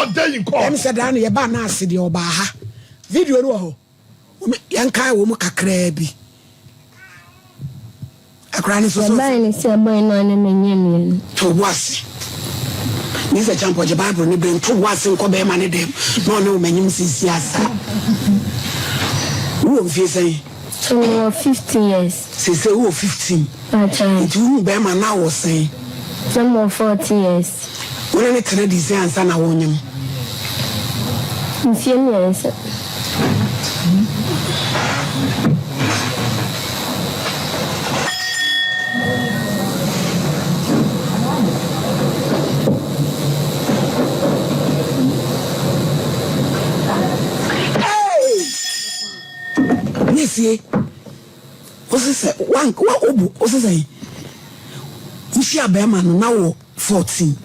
Kɔda in court. Ɛm sɛ daa no yɛbaa naase deɛ ɔbaa ha. Video no wɔ hɔ. Yɛnkae wɔ mu kakraa bi. Akwadaa no nso so. Yɛbae no sɛ bɔe no a na manya mmienu. To wo bo ase. Mr. Champɔ gye Bible no bere nto wo ase nkɔ bɛrima ne dɛm na ɔne wo manyim sisi asa. Wowɔ mfie sɛn? So mewɔ 15 years. Seesei wowɔ 15. Pakyɛ. Nti wohu bɛrima na wɔ sɛn? Na mewɔ 14 years. Wo ne no tena dii sɛn ansa na wonyem? Mfeɛ mmiɛnsa. Hey! Nesie, wose sɛ wank wa obu wose sɛn? Wohyia bɛrima no na wɔ 14.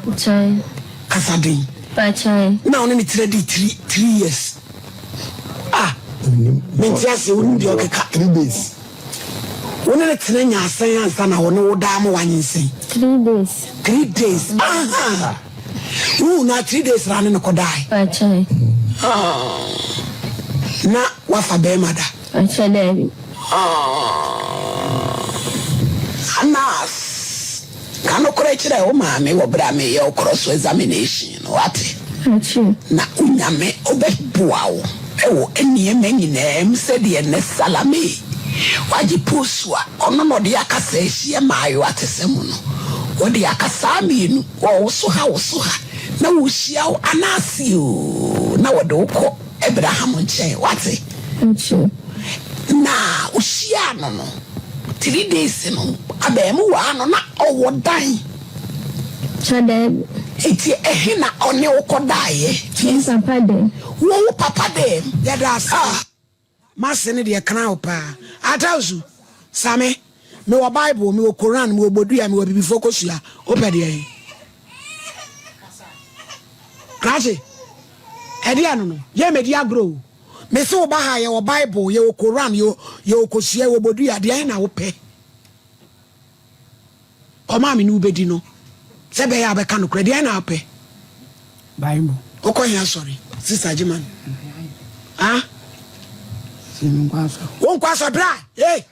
Kyɛn. Kasa den. Pakyɛn. Na ɔne ne tena di 3 years. Ah, mente aseɛ, wonim deɛ ɔkeka. 3 days. Wo ne ne tena nya asɛn ansa na ɔne wo daa ma wanyinsɛn. 3 days. 3 days. Aha. Wohu na 3 days na ne ne kɔdae. Pakyɛn. Ah. Na wafa bɛrima da. Pakyɛ daabi. Ah. Anas. Ka nokorɛ kyerɛ wo maame wɔ berɛ a mereyɛ wo cross examination no, woate? Na Onyame ɔbɛboa wo wɔ nneɛma nyinaa mu sɛdeɛ nnɛ Salame wagye post a ɔno na ɔde akasa ahyia mmaayewa te sɛ mo no. Wɔde akasaa mmienu, wɔwoso ha woso ha na wɔhyia wo anaase oo na wɔde wo kɔ Abraham nkyɛn, woate? Na ɔhyiaa no no, 3 days no, abarimaa no na ɔwɔ dan. Kyɛ daabi. Enti ɛhe na ɔne wo kɔdaeɛ? Me papa dɛm. Wɔ wo papa dɛm? Yɛda ase. Ah. M'ase no deɛ kra wo paa. Atawsu, Same, mewɔ Bible, mewɔ Koran, mewɔ Bodua, mewɔ Abibifoɔ kosua, wopɛ deɛn? Krakye, ɛdeɛn no no? Yɛ mɛdi agorɔ o. Mese wo ba ha, yɛwɔ Bible, yɛwɔ Koran, yɛwɔ kosua, yɛwɔ bodua, deɛn na wopɛ? Ɔmaa me ne wo bɛdi no, sɛ ɛbɛyɛ a wobɛka nokorɛ, deɛn na wopɛ? Bible. Wokɔ he asɔre, Sister Gyeman? Ah? Wonkɔ asɔre, bra! Hey!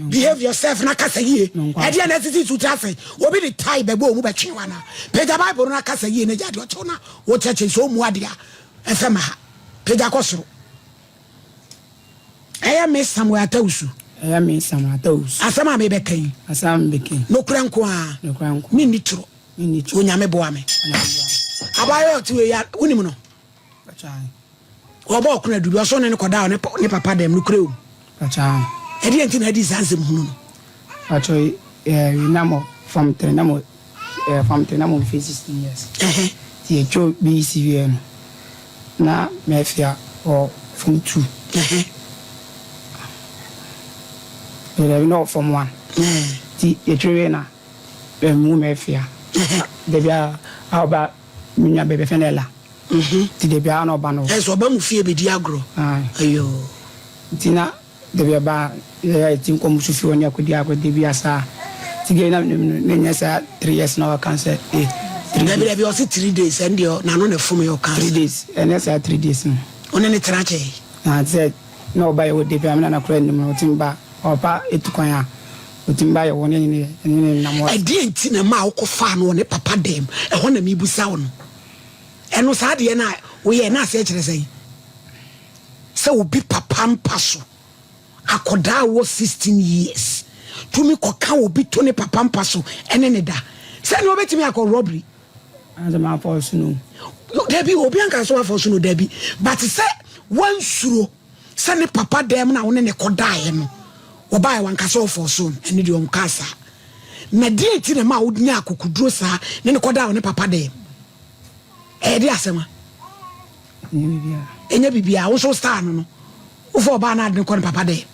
Behave yourself na kasa yie. Ɛdeɛ na asisi so tiri ase. Obi de tie bɛbɔ omu bɛtwe wa na. Pagya Bible no na kasa yie na gya deɛ ɔkyɛw na wokyɛkyɛ sɛ ɔmu adeɛ a ɛfɛ ma ha. Pagya kɔ soro. Ɛyɛ me Samuel Atawusu. Ɛyɛ me Samuel Atawusu. Asɛm a mebɛka yi. Asɛm a mebɛka yi. Nokorɛ nko ara. Nokorɛ nko. Menni toro. Menni toro. Onyame boa me. Onyame boa me. Abaayewa ɔte wei ya wonim no? Wɔbɔ ɔkono adu bi ɔso ne no kɔdaa ne ne papa dɛm nokorɛ wom. Ɛdeɛ nti na adi saa nsɛm hunu no? Pacho eh, na mo form 3 na mo eh, form 3 na mo mfe 16 years. Ti etwo BEC wie no na mafia wɔ form 2. Ɛdɛbi na wɔ form 1. Ti etwo wie na mu mafia. Dabi a ɔba me nua bɛbɛ fɛ no Ella. Nti da biara na ɔba no hɔ. Ɛsɛ ɔba mo fie bɛdi agorɔ. Ayoo. Nti na da bi ɔba a yɛyɛ yɛti nkɔ mo so fie hɔ ne akɔdi agorɔ da biara saa. Nti gei na menim no na ɛnyɛ saa 3 years na waka sɛ eh 3 days. Dabi dabi ɔse 3 days ɛno deɛ n'ano na ɛfom yɛ ɔkaa saa. 3 days ɛnyɛ saa 3 days no. Wo ne no tena kyɛe? Na sɛ na ɔba yɛ hɔ da biara me nana koraa nnim no ɔtumi ba ɔba ɛtu kwan a ɔtumi ba yɛ hɔ ne ne ne nam hɔ. Ɛdeɛn nti na ɛmaa wokɔfaa no wɔ ne papa dɛm? Ɛhɔ na merebisa wo no. Ɛno saa adeɛ no a woyɛɛ no aseɛ kyerɛ sɛn? Sɛ obi papa mpa so, akɔdaa a ɔwɔ 16 years tumi kɔka obi to ne papa mpa so ɛne ne da. Sɛ nea ɔbɛtumi akɔ robbery. Anasɛ manfa so no. Dabi, obi anka sɛ wafa so no dabi. But sɛ wansuro sɛ ne papa dɛm na wo ne ne kɔdaeɛ no, wɔbaeɛ wanka sɛ ɔfɔ so no, ɛno deɛ ɔnkaa saa. Na deɛ nti na ɛma wonya akokoduro saa ne ne kɔdaa wɔ ne papa dɛm? Ɛyɛ de asɛm a? Ɛnyɛ biribiara. Wo nso star no no, wofa ɔbaa no ade no kɔ ne papa dɛm.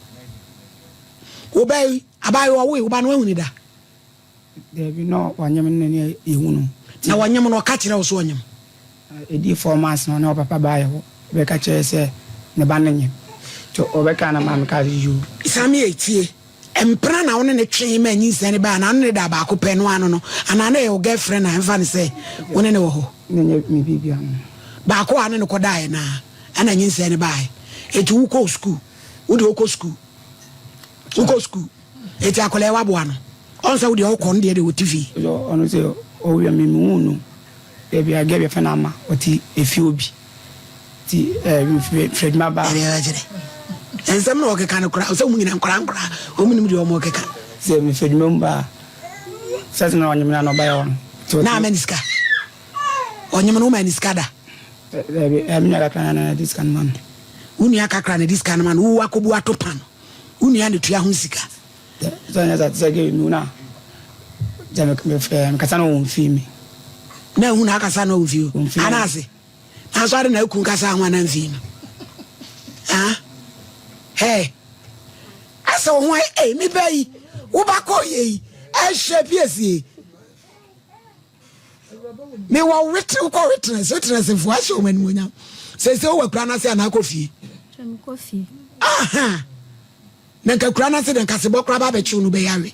Wo ba yi, abaayewa ɔwoe, wo ba no wahu ne da? Dabi, na wanyem no ne yɛhu no. Na wanyem no, ɔka kyerɛ wo so ɔnyem? Ɛdi 4 months na ɔne ɔpapa baayɛ hɔ, ɔbɛka kyerɛ sɛ ne ba no nyem. Nti ɔbɛka na maame kaa sɛ yoo. Sammy tie. Mpena na wo ne no twee ma nyinsɛn no bae anaa wo ne no daa baako pɛ no ano no anaa na ɛyɛ wo girlfriend a ɛmfa no sɛ wo ne no wɔ hɔ? Na ɛnyɛ me biribiara no. Baako a wo ne no kɔdaeɛ no ara ɛna nyinsɛn no baeɛ. Enti wokɔɔ sukuu? Wo deɛ wokɔ sukuu? Wokɔ sukuu? Enti akwadaa yi woaboa no? Ɔn sɛ wo deɛ wokɔ, ɔno deɛ deɛ ɔte fie. Ɔno sɛ ɔwia me mehu no baabi a girl bi yɛfrɛ no Ama ɔte efie hɔ bi. Ti eh, mfiri adwuma ba. Ɛdeɛ bɛkyerɛ. Nsɛm na ɔkeka no koraa, sɛ wɔn nyinaa nkora nkora, wɔn nim deɛ wɔn keka. Sɛ mfiri adwuma mu ba, sɛ sɛ na ɔnyem na na ɔba yɛ hɔ no. Na ama ne sika. Ɔnyem no woma ne sika da. Ɛbi ɛmi nua kakra na na di sika no ma no. Wo nua kakra na di sika no ma no, wo akɔbu ato pan. Wo nua na tua ho sika. Sɛ sɛ sɛ sɛ gye mi na sɛ mɛ kasa na wɔn fi mi. Na ehu na akasa na wɔn fi o. Anaase. Nanso ade na aku nkasa ho anaa mfii no. Ah. Hey. Asɛ wo ho ayɛ eh me ba yi. Wo ba kɔ yɛ yi. Ɛhyɛ piesie. Me wɔ wit wokɔ witness witness fo ahyɛ wɔn animuonyam. Sɛ sɛ wowɔ akura no ase anaa kɔ fie. Kɔ fie. Aha. Na nka kura no ase de nkasebɔ koraa ba bɛkyew no bɛyɛ awe.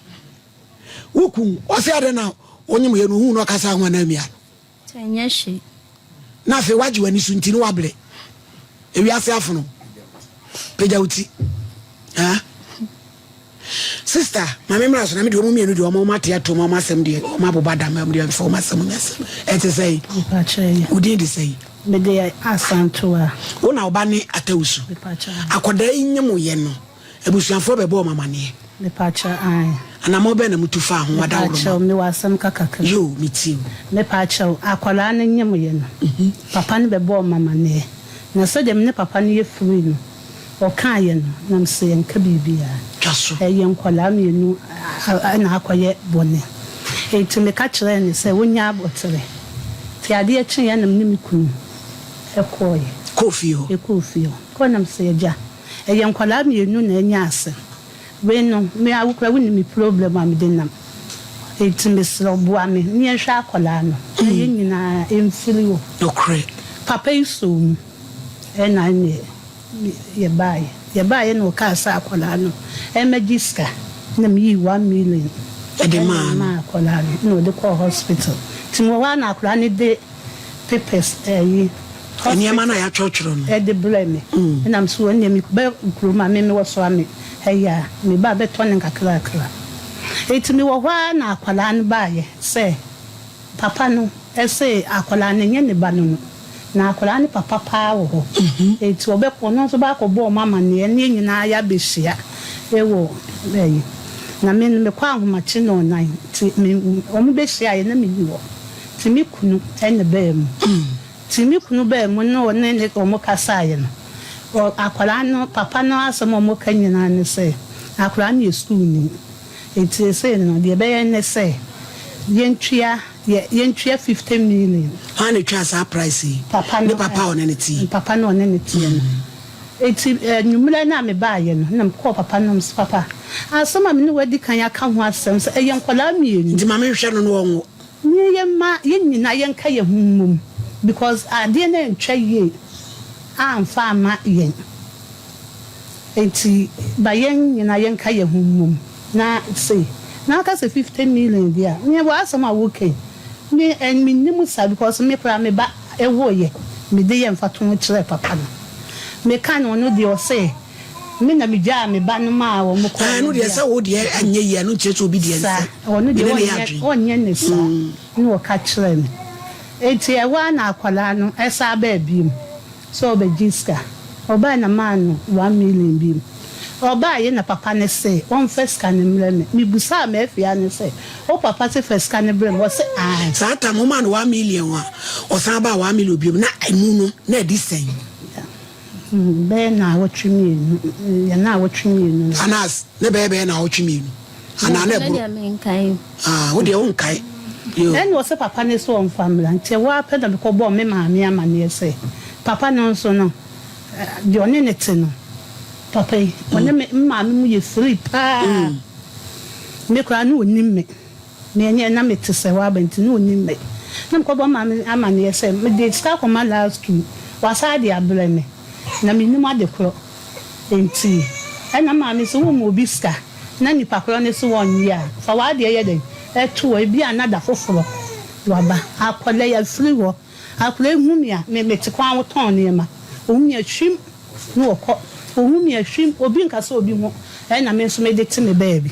Woku ɔsɛ ade na onyim yɛ no hu no ɔkasa ho anaa mia no. Sɛ ɛnyɛ hwee. Na afei woagye w'ani so nti ne woabrɛ. Ewiase afono. Pagya wo ti. Ha? Sister, ma me mmra so na me deɛ wɔn mmienu deɛ wɔn ate atom wɔn asɛm deɛ wɔn aboba dam wɔn deɛ mfa wɔn asɛm nyɛ asɛm. Ɛte sɛn? Mpakyɛ. Wo din de sɛn? Mede Asantewa. Wo na wo ba ne Atawusu. Mepakyɛ. Akwadaa yi nyem wo yɛ no. Abusuafoɔ bɛbɔɔ mo amaneɛ? Mepakyɛw, ae. Anamɔn bɛn na motu faa ho? Wadaworo ma. Mepakyɛw, mewɔ asɛm ka kakra. Yoo, metie wo. Mepakyɛw, akwadaa no nyemeeɛ no, papa no bɛbɔɔ me amaneɛ. Na sɛdeɛ me ne papa no yɛ firii no, ɔkaeɛ no, na mese ɛnka biribiara. Twa so. Ɛyɛ nkwadaa mmienu na akɔyɛ bɔne. Enti meka kyerɛɛ no sɛ ɔnya aboterɛ. Nti adeɛ kyeeɛ na me ne me kunu kɔeɛ. Kɔɔ fie hɔ? Yɛkɔɔ fie hɔ. Kɔɔ na mese, Agya, Ɛyɛ nkwadaa mmienu na anya asɛm. Wei no, me ara wo koraa wonim me problem a mede nam. Enti mesrɛ wo boa me na yɛnhwɛ akwadaa no na yɛn nyinaa ɛmfiri hɔ. Nokorɛ. Papa yi sɔɔ mu ɛna ɛneɛ yɛbaeɛ. Yɛbaeɛ na ɔkaa sɛ akwadaa no ɛmmɛgye sika na meyii one million Ɛde maa no. maa akwadaa no na ɔde kɔɔ hospital. Nti mewɔ hɔ ara na akwadaa no de papers ɛyi. Nneɛma no a yɛatwerɛtwerɛ no. De brɛɛ me. Ɛna me so ɛnneɛ meba kurom a me mewɔ so a me ɛyɛ a me ba bɛtɔ no nkakrakra. Enti mewɔ hɔ ara na akwadaa no baeɛ sɛ papa no se akwadaa no ɛnyɛ ne ba no no na akwadaa no papa paa wɔ hɔ enti ɔbɛkɔ ɔno nso bɛakɔbɔ wɔn amaneɛ na yɛn nyinaa yɛabɛhyia wɔ ɛyi na me no mekɔ ahomakye nnɔnnan nti me wɔn bɛhyiaeɛ na menni hɔ nti me kunu na ɛbaa mu. Nti me kunu baa mu na ɔne ne wɔn kasaeɛ no, ɔ akwadaa no papa no asɛm a wɔka nyinaa ne sɛ, akwadaa no yɛ sukuuni, nti seesei no deɛ ɛbɛyɛ ne sɛ yɛntua yɛ yɛntua 50 million. Hwan na ɛtwaa saa price yi? Papa no Ne papa a ɔne no te yi? Papa no a ɔne no teɛ no. Nti anwummerɛ no a mebaeɛ no, na mekɔɔ papa no hɔ, mese, Papa, asɛm a me ne wo adi kan aka ho asɛm sɛ ɛyɛ nkwadaa mmienu. Nti ma menhwɛ no na ɔnwo. Ne yɛ mma yɛn nyinaa yɛnka yɛn ho mmom because adeɛ no antwa yie amfa amma yɛn nti ba yɛn nyinaa yɛnka yɛn ho mmom na sei na aka sɛ 50 million deɛ a me w'asɛm a woka yi me mennim saa because me koraa me ba ɛwoeɛ mede yɛ mfatoho kyerɛɛ papa no meka no ɔno deɛ ɔse Me na megyaa me ba no maa wɔn kɔɔ Ɛno deɛ sɛ wo deɛ anyɛ yie ɛno nkyerɛ sɛ obi deɛ Saa, nsɛ. ɔno Me deɛ ne no yɛ ɔnyɛ adwene. ɔnyɛ ne saa na ɔka kyerɛɛ me. Enti ɛhɔ ara na akwadaa no san baa bio sɛ ɔrebɛgye sika. Ɔbaeɛ na maa no 1 million bio. Ɔbaeɛ na papa no se ɔmfa sika no mmrɛ me. Mebisaa m'afia no sɛ, Wo papa se fa sika no brɛ me? Ɔse aane. Saa tam womaa no 1 million a, ɔsan baa 1 million bio na ɛmu no na ɛdi sɛn? Bɛyɛ naawɔtwe mmienu, yɛ naawɔtwe mmienu no. Anas, ne bɛyɛ bɛyɛ naawɔtwe mmienu anaa na ɛboro. Ɛno deɛ menkae. Ah, wo deɛ wonkae. Yoo. Ɛna ɔsɛ papa no sɛ ɔmfa mmra, nti ɛhɔ ara pɛ na mekɔbɔɔ me maame amaneɛ sɛ papa no nso no, deɛ ɔne no te no, papa yi, ɔne me maame mu yɛ free paa. Me koraa na ɔnim me. Me ɛnyɛ na mete sɛ w'aba nti na ɔnim me. Na mekɔbɔ maame amaneɛ sɛ mede sika akɔma last two, wasan de abrɛ me na mennim ade korɔ nti. Ɛna maame se womma obi sika. na nipa korɔ no se ɔnnye a, fa w'adeɛ yɛ dɛn? To hɔ. Ebia na da foforɔ waba. Akwadaa yi afiri hɔ. Akwadaa yi hu me a, me mete kwan ho tɔn nneɛma. Ɔhu me a, hwim na ɔkɔ. Ɔhu me a, hwim. Obi nkasa obi ho, ɛna me nso mede te me baabi.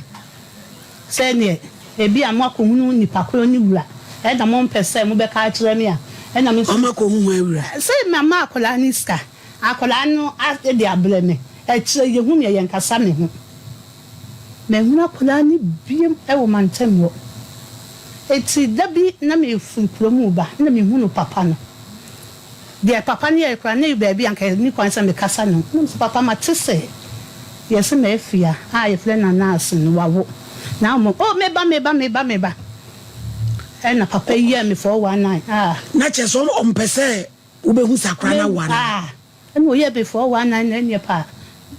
Sɛdeɛ ebia moakɔhunu nipa korɔ no wura, ɛna mompɛ sɛ mobɛka akyerɛ me a, ɛna me nso. Wɔakɔhu hwan wura? Sɛ mama akwadaa no sika, akwadaa no de abrɛ me. Akyire yi, yɛhu me a, yɛnkasa me ho. Manhunu akwadaa no bio wɔ mantam hɔ. Enti da bi na mefiri kurom reba na mehunuu papa no. Deɛ papa no yɛeɛ koraa, na ɛyɛ baabi a anka ɛnni kwan sɛ mekasa ne ho. Na mese, Papa, mate sɛ yɛse m'afia a yɛfrɛ no Anaase no, wawo. Na mmom, oh, meba, meba, meba, meba. Ɛnna papa yi yɛɛ me 419 a. Na kyerɛ sɛ ɔmpɛ sɛ wobɛhu sɛ akwadaa no awo anaa? Ɛna ɔyɛɛ me 419 na ɛneɛ paa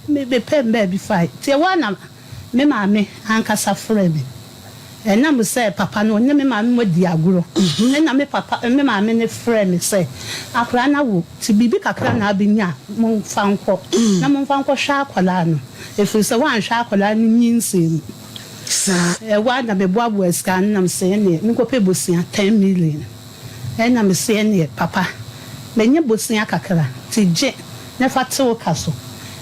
me mepɛ mbaa bi fae nti ɛhɔ ara na me maame ankasa frɛɛ me ɛnam sɛ papa no ɔne me maame mo adi agorɔ ɛna me papa me maame no frɛɛ me sɛ akwadaa no awo nti biribi kakra na abɛnya a momfa nkɔ na momfa nkɔhwɛ akwadaa no ɛfiri sɛ woanhwɛ akwadaa no nyinsɛn mu Saa. Ɛhɔ ara na meboaboaa sika ano na mesɛ ɛneɛ menkɔpɛ bosea ten million. Ɛna mese ɛneɛ papa manya bosea kakra nti gye na fa te wo ka so.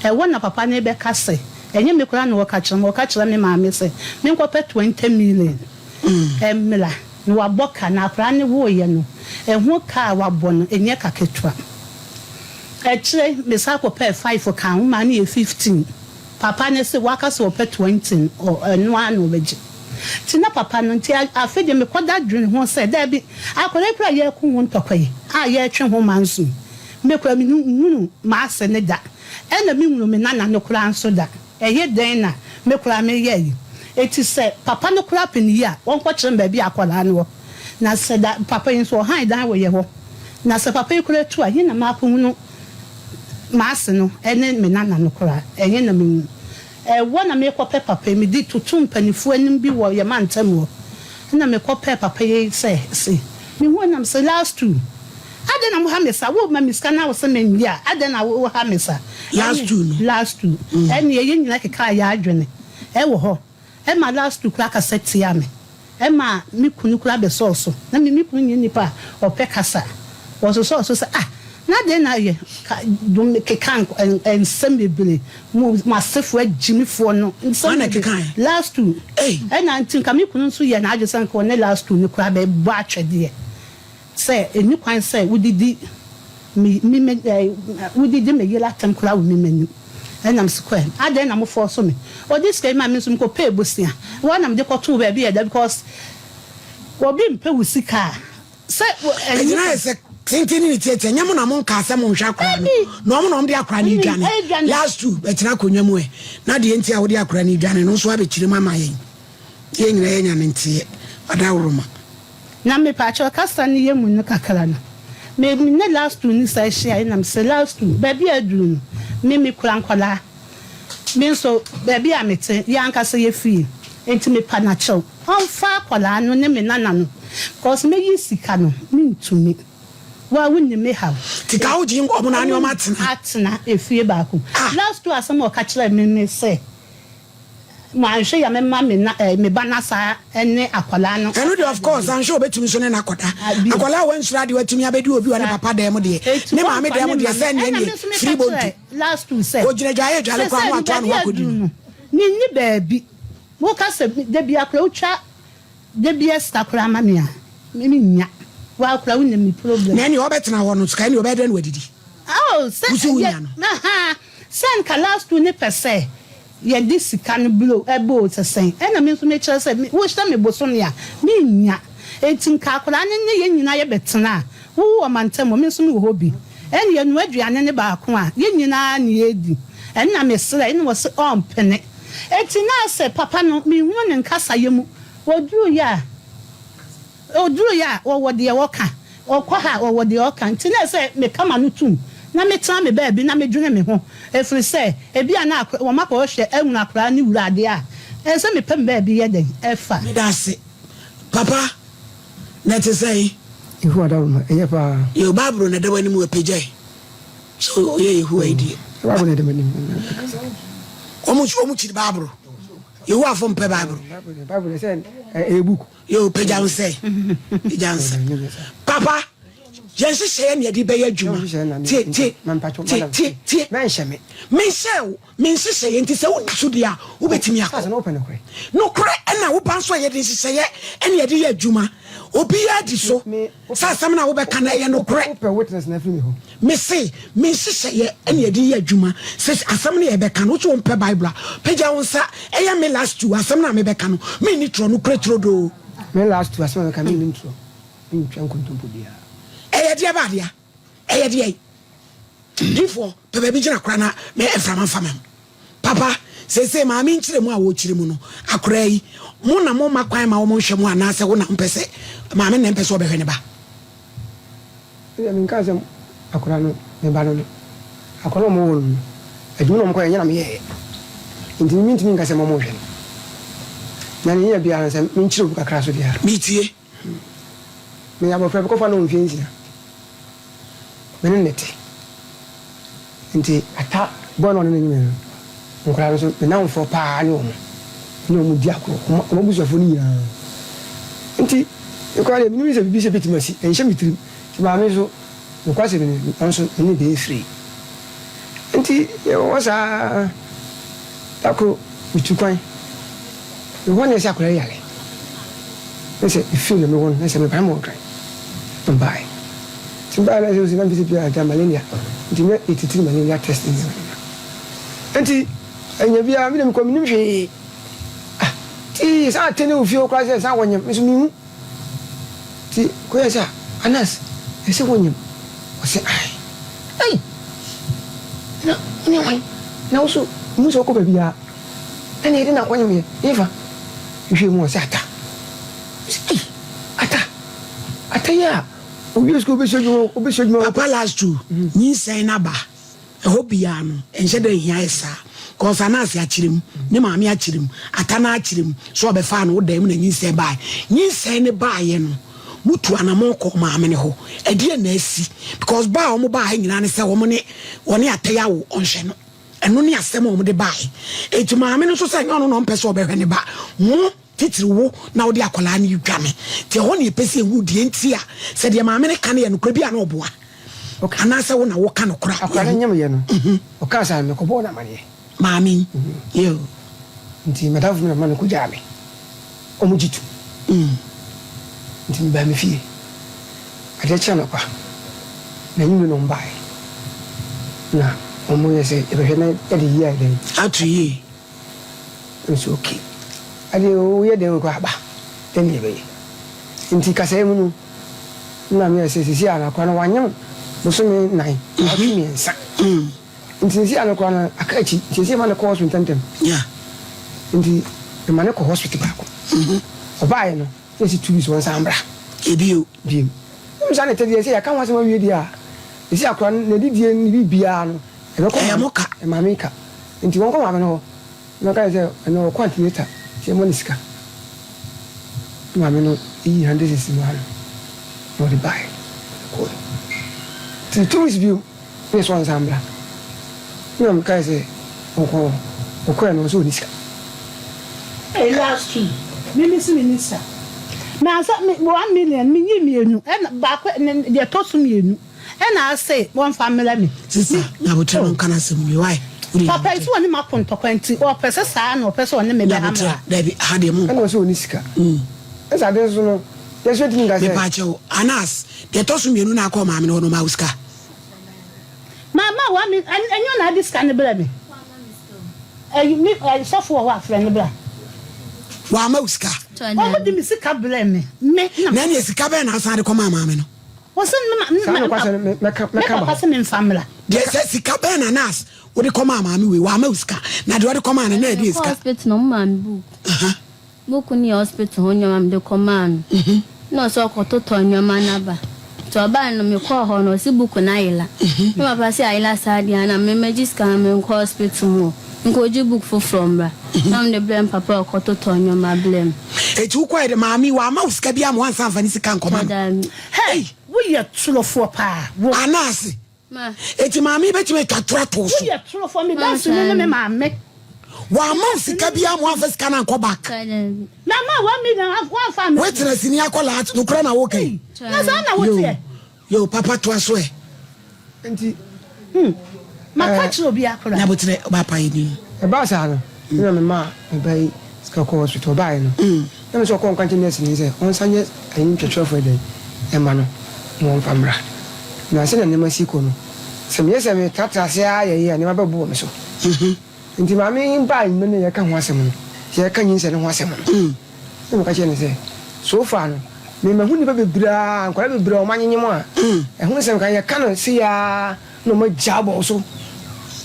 Ɛhɔ na papa no rebɛka sɛ ɛnyɛ me koraa na ɔreka kyerɛ me, ɔreka kyerɛ me maame sɛ menkɔpɛ 20 million mmra na wabɔ ka na akwadaa no woeɛ no ɛho ka a wabɔ no ɛnyɛ ka ketewa. Akyire mesan kɔpɛɛ five kaa ho maa no yɛ 15. Papa no se waka sɛ ɔpɛ 20 no ɛno ara na ɔbɛgye. Nti na papa no nti afei deɛ mekɔda dwene ho sɛ daabi akwadaa yi koraa a yɛreko ho ntɔkwa yi a yɛretwe ho manso yi me koraa menhunu m'ase no da ɛna menhunu me nana no koraa nso da ɛyɛ dɛn na me koraa meyɛ ayi enti sɛ papa no koraa pɛ ne yie a ɔnkɔkyerɛ me baabi a akwadaa no wɔ na sɛ da papa yi nso ɔhan dan wɔ yɛ hɔ na sɛ papa yi koraa tu a he na makɔhunu m'ase no ne me nana no koraa ɛhe na mehunu Ɛhɔ na mekɔpɛ papa yi, mede totoo mpaninfoɔ anim bi wɔ yɛn mantam hɔ, ɛna mekɔpɛɛ papa yi sɛ se mehu a na mese last two, adɛn na moha me saa, wo ma me sika na wose mennye a, adɛn na woha me saa, Last two no. Last two, ɛneɛ yɛn nyinaa kekaa yɛn adwene ɛwɔ hɔ, ɛma last two koraa kasa tiaa me. Ɛma me kunu koraa bɛsɔɔ so. Na me me kunu nyɛ nipa a ɔpɛ kasa. Ɔsosɔɔ so sɛ, Ah, na adɛn na ayɛ? Ka, dom keka nsɛm bebree. Mo, mo asefoɔ agyimifoɔ no, nsɛm Hwan na bebree. ɛkekae? Last two. Ei! Ɛna nti nka me kunu nso yɛɛ n'adwene sɛ nka ɔne last two no koraa bɛbɔ atwɛdeɛ. Sɛ ɛnni kwan sɛ wodidi me me me ɛɛ wodidi me yere atɛm koraa wɔ me m'anim. Ɛna mese kɔ ɛ, adɛn na mo fɔɔso me? Ɔde sika yi maa me nso mekɔpɛɛ bosea. Ɛhɔ ara na mede kɔtoo baabi a ɛda because obi mpɛ wo sika a sɛ ɛnni Ɛgyina ayɛ sɛ tenten ne ne tiatia nyɛ mo na mo nkaa sɛ monhwɛ akora no na ɔmo na ɔmo de akora no redwane last two bɛtena akonnwa mu ɛ na deɛ nti a wode akora no redwane no nso abɛkyerɛ mu ama yɛn yɛn nyinaa yɛnya ne nteɛ ɔdaworoma. Na mepaakyɛw kasa no yɛ mu no kakra no me ne last two no san hyiae na mese last two baabi a aduru no me me kura nkwadaa me nso baabi a mete yɛ ankasa yɛ fie nti mepa no akyɛw ɔmfa akwadaa no ne me nana no because mɛyi sika no mentumi wo a wonim me haw. Nti ka wogye ɔmo na ne ɔmo atena. Atena efie baako mu. Ah. Last two asɛm a ɔka kyerɛɛ me ne sɛ. Manhwɛ yɛ mɛma me na eh, me ba no asa ne akwadaa no. Ɛno deɛ of course anhwɛ obetumi nso ne no akɔda. Akwadaa a wansuro adeɛ watumi abɛdi obi wɔ ne papa dan mu deɛ, ne maame dan mu deɛ sɛ neɛ neɛ firi bontu. Last two sɛ. Ogyina dwaeɛ dwale koraa na watoa ne ho akɔdi no. Menni baabi. Woka sɛ da biara koraa wotwa da biara sika koraa ma me a, mennya. Woa koraa wonim me problem. Na ɛneɛ ɔbɛtena hɔ no sika ɛneɛ ɔbɛyɛ dɛn na wadidi? Oh, sɛ Wo se wonya no. Ahaa, sɛ nka last two ne pɛ sɛ yɛde sika no blow ɛbɔ o sɛ sɛn ɛna me nso mekyerɛ sɛ me wohyɛ me bosome a mennya enti nka akwadaa no ne yɛn nyinaa yɛbɛtena a wowo wɔ mantam hɔ me nso mewɔ hɔ bi ɛna yɛnoa aduane no baako a yɛn nyinaa na yɛdi ɛna mesrɛ ɛna ɔse ɔmpene enti na sɛ papa no menhunu ne nkasayɛ mu ɔduruiɛ a Ɔduruiɛ a, ɔwɔ deɛ ɔka. Ɔkɔ ha a, ɔwɔ deɛ ɔka. Nti na ɛsɛ sɛ meka m'ano tom na metena me baabi na medwene me ho, ɛfiri sɛ ebia na wɔakɔhwɛ ahunu akwadaa no wura adeɛ a, ɛsɛ sɛ mepɛ me baabi yɛ dɛn fa. Meda ase papa, na ɛte sɛn? Yehowa dawuruma, ɛyɛ paa. Yɛ Bible na ɛda w'anim apagya yi sɛ ɔyɛ Yehowa yi deɛ. Bible na ɛda m'anim. Wɔn wɔn kyiri Bible. Yehowa fo mpɛ Bible. Bible sɛ ɛyɛ book. Yo, pagya wo sɛ. Pagya wo sɛ. Papa, yɛn nhyehyɛeɛ na yɛde bɛyɛ adwuma. Tie, tie, tie, tie, tie. Mɛnhyɛ me. Menhyɛ wo, me nhyehyɛeɛ nti sɛ wodi so deɛ a, wobɛtumi akɔ. Nokorɛ ɛna wo ba nso a yɛde nhyehyɛeɛ ɛna yɛde yɛ adwuma. Obiara di so sɛ asɛm no a wobɛka no ɛyɛ nokorɛ. Mese, me nhyehyɛeɛ ɛna yɛde yɛ adwuma. Sɛ asɛm no yɛbɛka no, wo sɛ wompɛ Bible a, pagya wo nsa. Ɛyɛ me last two, asɛm no a mebɛka no, menni torɔ, nokorɛ turodoo. Me last two, asɛm a mɛka, menni ntorɔ, mentwa nkontompo biara. Ɛyɛ deɛ ba adeɛ? Ɛyɛ deɛ? Difoɔ, pɛ baabi gyina koraa na me mframa mfa me ho. Papa, seesei maame nkyerɛmu a wɔrekyerɛ mu no, akoraa yi, mo na momma kwan ma wɔnhwɛ mo anaasɛ wo na wompɛ sɛ maame na ɛmpɛ sɛ ɔbɛhwɛ ne ba? Ɛnna menkaa sɛ akwadaa no, me ba no no. Akwadaa no a wɔwoo no no, adwuma na wɔkɔyɛ, ɛnyɛ na meyɛeɛ. Enti me mentumi nka sɛ mma wɔnhwɛ no. Na nea ɛyɛ biara no, sɛ menkyerɛ obi kakra so deɛ a. Metie. Meyɛ abɔfra bi kɔfa no wɔ mfeɛ nsia. Me ne no te. Nti Atta boy no a ɔne no nyinii no, nkwadaa no nso, me nnamfoɔ pa ara ne wɔn. Me ne wɔn di agorɔ, wɔn wɔn abusuafoɔ no nyinaa. Nti me koraa deɛ, menim sɛ biribi sɛ bɛtumi asi, ɛnhyɛ me tirim. Nti maame nso, nokwasɛm ni, ɔno nso me ne no bɛyɛ firii. Nti yɛwɔ hɔ saa ara, da koro metu kwan, mewɔ hɔ na ɛsɛ akwadaa yi yare. Na sɛ mefiri na mewɔ no, na sɛ meba na mewɔ Nkran, na mebaeɛ. Nti mebaeɛ na ɛsɛ sɛ na mfisi pii agya malaria, nti na yɛtitiri malaria test ne nneɛma nneɛma. Nti ɛnyɛ biara, me deɛ mekɔ mennim hwee. Ah, nti saa ate ne wo fie hɔ koraa sɛ saa wɔnyem, me nso menhu. Nti kɔyɛ sɛ Anas, ɛsɛ wonyem? Ɔse ae. Ei! Na wone hwan? Na wo so mehu sɛ wokɔ baabiara. Ɛne ɛde na akɔnyem yɛ? Hefa? Mehwɛɛ mu ɔse Ata. Mese ei! Ata! Ata yi a owie sukuu obɛsua adwuma obɛsua adwuma. Papa last two, nyinsɛn no aba. Ɛhɔ biaa no ɛnhyɛ da nhia yɛ saa cos Ananse akyerɛ mu, ne maame akyerɛ mu, Ata no akyerɛ mu sɛ ɔbɛfaa no wo dan mu na nyinsɛn baeɛ. Nyinsɛn no baeɛ no mo tu anamɔn kɔɔ maame no hɔ. Ɛdeɛn na asi? Because ba a wɔn baa ha nyinaa ne sɛ wɔn ne wɔne Ata yi awo ɔnhwɛ no. Ɛno ne asɛm a wɔn de baeɛ. Enti maame no nso sɛ ɛnyɛ ɔno na ɔmpɛ sɛ ɔbɛhwɛ ne ba. Mo Titiriw wo na wode akwadaa no redwa me. Nti ɛhɔ na yɛpɛ sɛ yɛhu deɛ nti a sɛ deɛ maame no ka no yɛ nokorɛ bi a na ɔboa anaasɛ wo na woka nokorɛ a. Akwadaa no nyemeeɛ no, ɔkaa saa no, mekɔbɔɔ no amaneɛ. Maame yi, yoo. Nti m'adamfo bi na mema no kɔgyaa me. Wɔgye tom. Nti mebaa me fie. Adeɛ kyee anɔpa, na anwummerɛ na wɔbaeɛ. Na wɔyɛɛ sɛ yɛbɛhwɛ na yɛde yie ayɛ dɛn? Ato yie. Nso ok adeɛ woyɛ dɛn koraa aba dɛn na yɛbɛyɛ nti kasaeɛ mu no na meyɛ sɛ sisi a no akora no wanyem bosome nan naawɔtwe mmiɛnsa nti sisi a no koraa no aka akyi nti sisi ma no kɔ hospital ntɛmntɛm nti mema no kɔ hospital baako ɔbaeɛ no na ɛsi 2 weeks wɔnsan mbra ebio bio ɛmu saa na ɛtɛ deɛ sɛ yɛaka ho asɛm awie deɛ a sisi akora no n'adidie ne biribiara no ɛbɛkɔ Ɛyɛ mo ka. Maame ka. Nti wɔnkɔ maame no hɔ na ɔka kyerɛ sɛ ɛnɛ ɔkɔ antenatal nti yɛmmɔ no sika. Na maame no yii hundred cedis maa no na ɔde baeɛ kɔɔɛ. Nti 2 weeks bio na yɛsɛ ɔnsan mbra. Na mekae sɛ ɔnkɔ hɔ. Ɔkɔɛ no ɔsɛ ɔnni sika. Ei last two me me se me ni sika me ansa me 1 million me nyi mienu ɛna baako ne deɛ ɛtɔ so mienu. Ɛna ase wɔnfa mmerɛ me. Sista nyabotrɛ no nka n'asɛm nwie why wode Papa yi nyabotrɛ. sɛ ɔne mako ntɔkwa nti ɔpɛ sɛ saa na ɔpɛ sɛ ɔne me bɛha Nyabotrɛ mmra. dabi aha deɛ monkɔ. Ɛna ɔsɛ ɔni sika. Ɛna ade nso no yɛn nso yɛntumi nka sɛ. Mepaakyɛw Anas deɛ ɛtɔ so mienu na akɔ ɔmaame no hɔ no ɔmaa wo sika? Mama wa me ɛnyɛ ɔna ade sika no brɛ me ɛyi me ɛyi sɔfo wɔ hɔ a frɛ no bra. Wamma wo sika? Ɔmo de me sika brɛ me me na. Na ɛneɛ sika bɛn na asan de kɔmaa maame no? Wɔse me Saa nokwasɛm no, mɛka me mɛka papa ma se memfa mmra. Deɛ sɛ sika bɛn na nurse wode kɔmaa maame wei wamma wo sika na deɛ ɔde kɔmaa no na ɛdeɛ Mekɔɔ sika. hospital no ɔmo maa me book. Book no yɛ hospital ho nneɛma mede kɔmaa no. Nna ɔse ɔkɔtotɔ nneɛma no aba. Ntsi ɔbae no mekɔɔ hɔ no ɔse book no ayela. Me papa se ayela saa deɛ a na me mɛgye sika na menkɔ hospital mu hɔ nkɔgye book foforɔ mbra. Na mede brɛɛ me papa a ɔkɔtotɔɔ nneɛma brɛɛ me. Eti wokɔɛ de maame yi wamma wo sika biaa ma wansan amfa ne sika ankɔma no? Daabi. Hey! Ei! Woyɛ torofoɔ paa wo. Anaase Ma. eti maame yi bɛtumi atwa toro ato wo so? Woyɛ torofoɔ, me Ma danseni ne me saa. maame. Wamma wo sika biara ma wamfa sika no ankɔ back. Na ma 1 million wamfa ammɛ. Woatena sini akɔlaa nokorɛ na woka yi. Na saa na woteɛ. Yo, papa toa so ɛ. Nti. Hmm. Maka kyerɛ obiara koraa. Nyaboterɛ ɔba pa yɛ ni. Ɛbaa saa no, me na memaa me ba yi sika kɔɔ hospital. Ɔbaeɛ no, na me sɛ ɔkɔ nka nkyerɛ nɛɛseni sɛ ɔnsan nyɛ ayi ntwɛtwɛrɛfoɔ yi dɛn mma no na wɔmfa mmra. Na sɛdeɛ nneɛma si kɔ no, sɛ meyɛ sɛ metratra ase ara yɛ yei a, nneɛma bɛbobɔ me so. Nti maame yi baa anwummerɛ no a yɛreka ho asɛm no, yɛreka nyinsɛn no ho asɛm no, na meka kyerɛɛ no sɛ, so far no, me mahu nnipa bebree a, nkwadaa bebree a wɔanyenyem a, ɛho nsɛm ka, yɛka no sei ara na wɔagya abɔ wo so.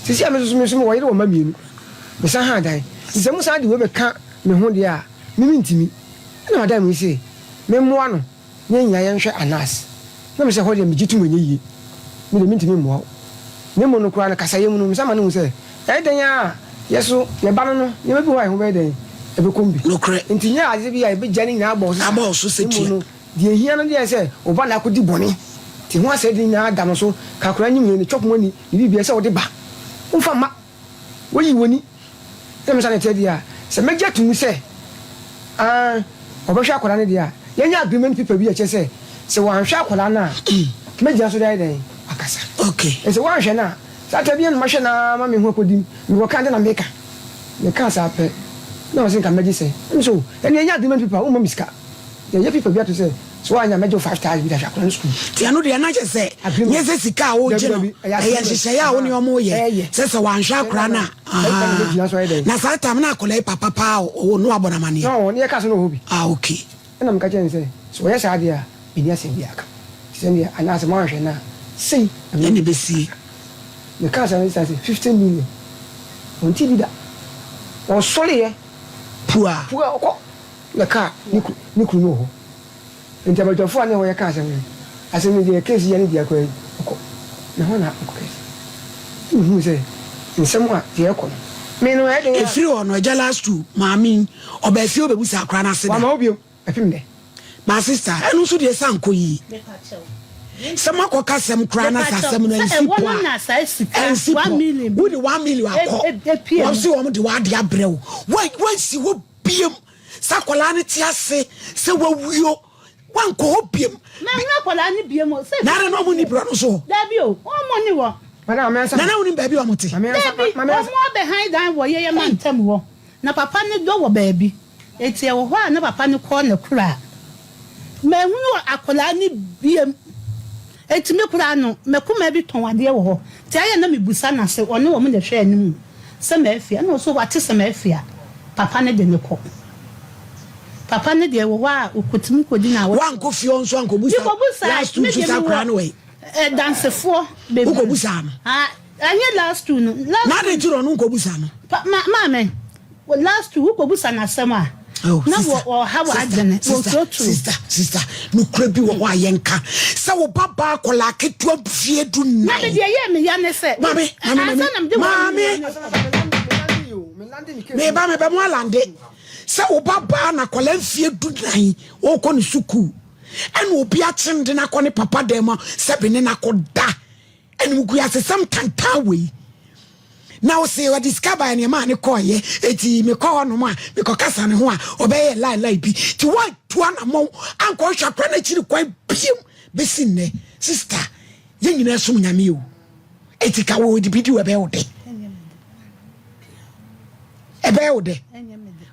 Seesei a me nso me nso mewɔ yere wɔ mma mmienu, mesan ha dan. Nti sɛ mosan de wei bɛka me ho deɛ a, me mentumi. Ɛna madam yi se memmoa no na yɛn nyinaa yɛnhwɛ Anas. Na mesɛ ɛhɔ deɛ megye tom ɛnyɛ yie. Me deɛ mentumi mmoa wo. Na mmom no koraa no kasayɛ mu no mesan ma no hu sɛ ɛyɛ dɛn ara a yɛ so yɛ ba no no nneɛma bi wɔ hɔ a yɛn ho bɛyɛ dɛn? Ɛbɛkɔm bi. Nokorɛ. Nti nyɛ ade bi a yɛbɛgya ne nyinaa abɔ wo so saa. Abɔ wo so sɛ Na mmom tua. no deɛ ɛhia no deɛ sɛ wo ba na akɔdi bɔne. Nti ho asɛde nyinaa da no so. Ka akwadaa nyim yɛ ne chop money ne biribiara sɛ wode ba. Womfa mma. Woyi w'ani na me nsa na ɛteɛ deɛ a, sɛ mɛgye atom sɛ aane ɔbɛhwɛ akwadaa no deɛ a, yɛnyɛ agreement paper bi a ɛkyerɛ sɛ, sɛ wanhwɛ akwadaa no a, mɛgyina so de ayɛ dɛn? Akasa. Okay. Na sɛ wanhwɛ no a, saa ta bi na mahwɛ no ara ma me ho akɔdi me, mekɔka ade na meka. Mekaa saa pɛ na ɔse nka mɛgye sɛn? Na mese oh, ɛnneɛ yɛnyɛ agreement paper, womma me sika. Yɛyɛ paper bi ato sɛ, sɛ woanyɛ a mɛgye wo 5,000 bi de ahwɛ akwadaa no sukuu. Nti ɛno deɛ na kyerɛ sɛ nyɛ sɛ sika a wogye no, ɛyɛ nhyehyɛeɛ a wo ne wɔn reyɛ sɛ sɛ wanhwɛ akwadaa no a, ahaa. Na saa time no akwadaa yi papa paa ɔwɔ no wabɔ no amaneɛ? No, ne yɛka so na ɔwɔ bi. Ah okay. Ɛna meka kyerɛɛ no sɛ, sɛ ɔyɛ saa deɛ a, menni asɛm biara ka. Nti sɛ ɛndeɛ anaasɛ moanhwɛ no a, sei na Ɛna ɛbɛsie. Mekaa saa no sɛ 15 million. Ɔntee bi da. Ɔsɔreeɛ. Pua. Pua, ɔkɔ. Na kaa ne ku ne kunu no wɔ hɔ. Nti abadwafo a ne hɔ yɛka asɛm no, asɛm no deɛ case yi yɛ ne dea koraa yi, ɔkɔ. Na hɔ na ɔkɔ kɛse. Na mehuu sɛ nsɛm a deɛ ɛkɔ no, me no ɛyɛ den a. Ɛfiri hɔ no, agya last two, maame yi, ɔbaa fie ɔbɛbusaa akwadaa no ase da. Wamma hɔ bio, ɛpem nnɛ. My sister, ɛno nso deɛ sɛ ankɔ yie. Sɛ moakɔka asɛm koraa na sɛ asɛm no ansi pɔ a, ansi pɔ. Wode 1 million akɔ, wɔn se wɔn de w'ade abrɛ wo. Woansi hɔ biom. Sɛ akwadaa no te ase sɛ wawuo, wankɔ hɔ biom. Manhu akwadaa no biom o. Na adɛn na wɔn nni borɔ no so hɔ? Dabi o, wɔn nni hɔ. Nana wonim baabi a wɔn te? Dabi, wɔn abɛhan dan wɔ yɛyɛ mantam hɔ. Na papa no dɔ wɔ baabi. Enti ɛwɔ hɔ a na papa no kɔ n'akuraa. Manhunu akwadaa no biom. Enti me koraa no, m'akumaa bi tɔn adeɛ wɔ hɔ, nti ayɛ a na mebusa no ase, ɔne wɔn na ɛhwɛ anim sɛ m'afie, ɛna ɔse wate sɛ m'afie a, papa no de no kɔ. Papa no deɛ ɛwɔ hɔ a ɔkɔtumi kɔdi naawɔtwe. Woankɔ fie hɔ nso ankɔbusa last two Mekɔbusae, me nso deɛ saa akwadaa mewɔ no wɔ he? dansefoɔ bebree. Wokɔbusaa no? Ah, ɛnyɛ last two no. Last Na adɛn nti na ɔno nkɔbusa no? Pa, ma, maame, last two wokɔbusa no asɛm a, Oh, na sister, wɔ, wɔha sister, w'adwene, sister, wɔturotuo. sister, sister, nokorɛ bi wɔ hɔ a yɛnka. Sɛ wo ba baa akwadaa ketewa mfeɛ du Na nnan. me deɛ ɛyɛɛ me ya ne sɛ, Maame, maame, ansa maame, na mede wɔn maame, meba meba mo alande. Sɛ wo ba baa na akwadaa mfeɛ 14, ɔrekɔ ne sukuu, ɛna obi akye no de no akɔ ne papa dan mu a, sɛbe ne no akɔda. Animguasesɛm tantan wei. Na ɔse ɔde sika baeɛ nneɛma a ne kɔɔyɛ eti mekɔ hɔ nom a mekɔkasa ne ho a ɔbɛyɛ lai lai bi ti wantu anamɔn ankɔhwɛ akora no akyiri kwan biem bɛsi nnɛ. Sister yɛn nyinaa som Nyame o eti ka wo de bi di wo ɛbɛyɛ wo dɛ ɛbɛyɛ wo dɛ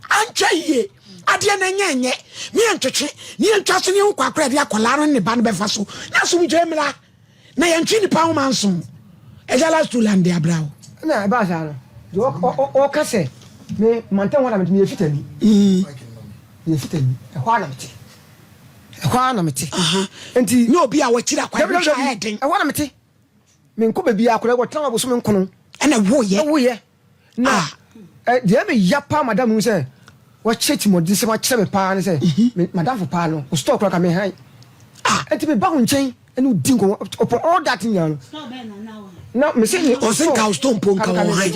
antwa yie adeɛ no ɛnyɛ ɛnyɛ ne yɛntwetwe ne yɛntwa so ne yɛn kɔ akora de akɔlaa no ne ba no bɛfa so na asomdwoe mmra. Na yɛntwe nnipa nhoma nso. Agya last two land de abra wo. Ɛna ɛbaa saa no, deɛ ɔka sɛ me mantam hɔ na mete, meyɛ fitani. Meyɛ fitani, ɛhɔ ara na mete. Ɛhɔ ara na mete. Nti. Nyɛ obi a wakyiri akwan hwehwɛ a ɛyɛ den. Ɛhɔ ara na mete. Menkɔ baabiara koraa, wɔtena hɔ abosome nkono. Ɛna woyɛ. Woyɛ. Na deɛ ɛyɛ me ya paa madam no sɛ wakyerɛ timɔdensɛm akyerɛ me paa ne sɛ me madamfo paa no wo store koraa ka me han ɛnti me ba wo nkyɛn ɛne wo di nkɔmmɔ upon all that nyinaa no na me se ne ɔse nka wo store mpo nka wɔ han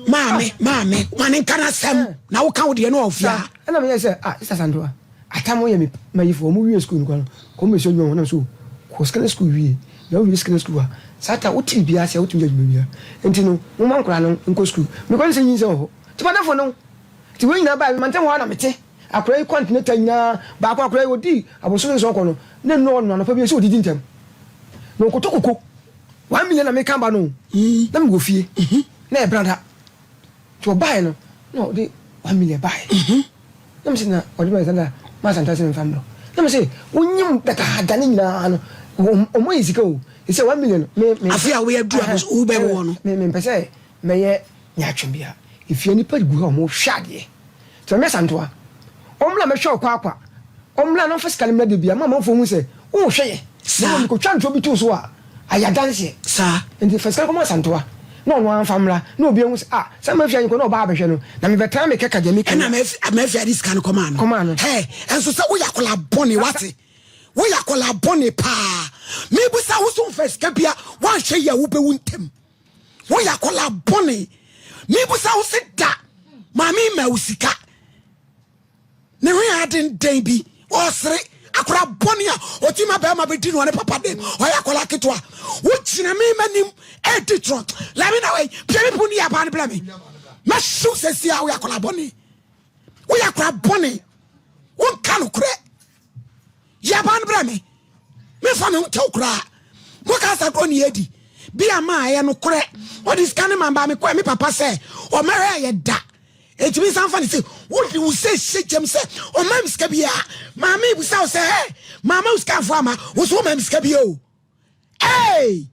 maame maame ma ne nka n'asɛm na woka wo deɛ no ɔfia ɛna meyɛ sɛ ah sister Sandra atam yɛ me mayifo ɔmo wie school no koraa no kɔm bɛsua adwuma ho na me so kɔ secondary school wie. Na wowie secondary school a, saa ta wote biribiara ase a wotumi yɛ adwuma biara. Nti no, momma nkwadaa no nkɔ sukuu. Mekɔ no sɛ nyinsɛn wɔ hɔ. Nti m'adamfo no, nti wei nyinaa baeɛ, mantam hɔ ara na mete. Akwadaa yi kɔ antenatal nyinaa, baako akwadaa yi ɔdii abosome nson kɔ no, na nnuru hɔ no anɔpa bi sɛ ɔdidi ntɛm. Na ɔkɔtɔ koko. 1 million na meka ba no o. Na mewɔ fie. Na ɛyɛ brada. Nti ɔbaeɛ no, na ɔde 1 million baeɛ. Na mese na ɔde ma sɛ ma asante sɛ memfa mbrɛ. Na mese wonyim dadaada ne nyinaa no, ɔmo yɛ sika o. Sɛ 1 million me me. Afe a woyɛ duru a wobɛwɔ no. Me mempɛ sɛ mɛyɛ nyaatwom bia. Efie nipa gu ha ɔmo hwɛ adeɛ. Nti Maame Asantewa, ɔmmra mɛhwɛ wo kwaakwa. Ɔmmra na ɔmfa sika no mmra da bi a ma amanfoɔ hu sɛ wohwɛ yɛ. Na mmom mekɔtwa ntorɔ bi too so a, ayɛ adanseɛ. Saa. Nti fa sika no kɔma Asantewa na ɔno ara mfa mmra na obiara hu sɛ ah, sɛ Mafia yi kɔ na ɔbaa abɛhwɛ no na mebɛtena mekɛka deɛ meka Ɛna Mafia de sika no kɔmaa no. Kɔmaa no. Hɛ, ɛnso sɛ woyɛ akwadaa bɔne, wate? Woyɛ akwadaa bɔne paa. Mebisa wo so mfa sika bia, woanhwɛ yie a wobɛwu ntɛm. Woyɛ akwadaa bɔne. Mebisa wo se da, maame ma wo sika. Ne ho yɛ adendɛn bi, ɔsere akwadaa bɔne a ɔti ma bɛrima bɛdi no ɔne papa dɛm. Ɔyɛ akwadaa ketewa. Wogyina me m'anim ɛdi torɔ. Lami na wei, pia me pon ne yɛ abaa no brɛ me. Mɛhyew sɛsi a woyɛ akwadaa bɔne. Woyɛ akwadaa bɔne. Wonka nokorɛ. Yɛ abaa no brɛ me. Mefa me ho kyɛw koraa. Moka sɛ agorɔ ne yɛdi. Bi ama a ɛyɛ nokorɛ. Ɔde sika no ma baa mekɔɛ me papa sɛ ɔmɛhwɛ ɛyɛ da. Enti me nsa mfa ne se wode wo sɛ hyɛ gyam sɛ ɔma me sika biara. Maame bisa wo sɛ ɛ maama wo sika mfo ama wo so woma me sika bi o. Hey!